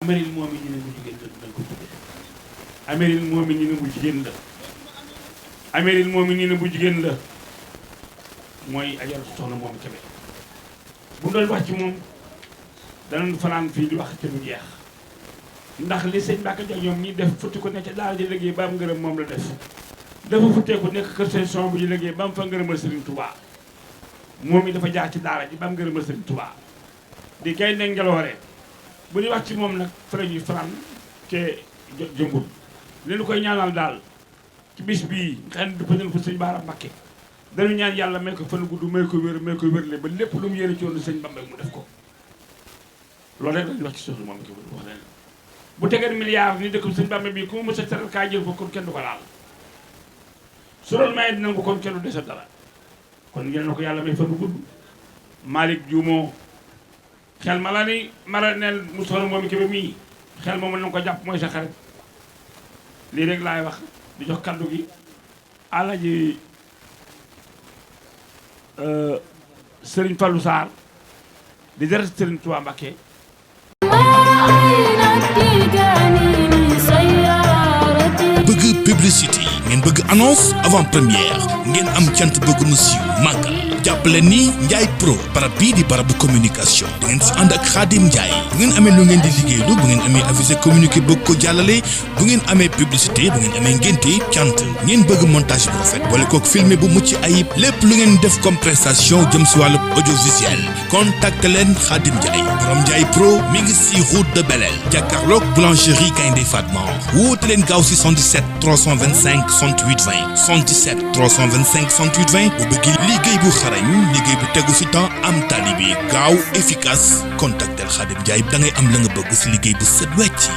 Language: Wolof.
amiril mu'minin bu jigéen la dañ ko tuddee amiril mu'minin bu jigéen la amiril mu'minin bu jigéen la mooy Ajaratu Soxna Momy Kébé bu doon wax ci moom danañ fanaan fii di wax te mu jeex ndax li sëñ Mbacke Diagne ñoom ñi def futti ko nekk ca daara ji liggéey ba am ngërëm moom la def dafa futteeku nekk kër seen son bu ji liggéey ba am fa ngërëmal Serigne Touba moom it dafa jaar ci daara ji ba am ngërëmal Serigne Touba di gaynde ngeloore bu ñuy wax ci moom nag fa la ñuy fanaan te jëmbul li ñu koy ñaanal daal ci bis bii nga xam ne du pëñal fa sëñ Baara Mbacke dañu ñaan yàlla may ko fan gudd may ko wérle ba lépp lu mu yéene ci woon sëñ Bamba mu def ko loolu rek lañuy wax ci Soxna Momy Kébé wax leen bu tegee milliard ni dëkk sëñ Bamba bii ku mu mës a teral kaa jël ko kon kenn du ko laal su doon may dina ko kon kenn du dese dara kon ngeen na ko yàlla may fan gudd Malick Diouma xel ma la ni mara neel mu Soxna Momy Kébé mii xel moom na ko jàpp mooy sa xarit lii rek laay wax di jox kaddu gi Alaaji Serigne Fallou Sarr di deret Serigne Touba Mbacké bëgg publicité ngeen bëgg annonce avant première ngeen am cant bëgg mu siiw màggal jàppale ni Ndiaye Pro barab bii di barabu communication da ngeen si ànd ak Khadim Ndiaye bu ngeen amee lu ngeen di liggéeylu bu ngeen amee avisé communiqué bëgg ko jàllale bu ngeen amee publicité bu ngeen amee ngénte cant ngeen bëgg montage bu rafet boole kook filmé bu mucc ayib lépp lu ngeen def comme prestation jëm si wàllu audiovisuel contacte leen Khadim Ndiaye borom Ndiaye Pro mi ngi si route de Belel jàkkaarloog boulangerie Gaynde Fatma woote leen gaaw si 77 325 68 20 77 325 68 20 bu bëgg liggéey bu xarañ liggéey bu tegu fi temps am tali bi gaaw efficace contactel Khadim Ndiaye da ngay am la nga bëgg si liggéey bu set wecc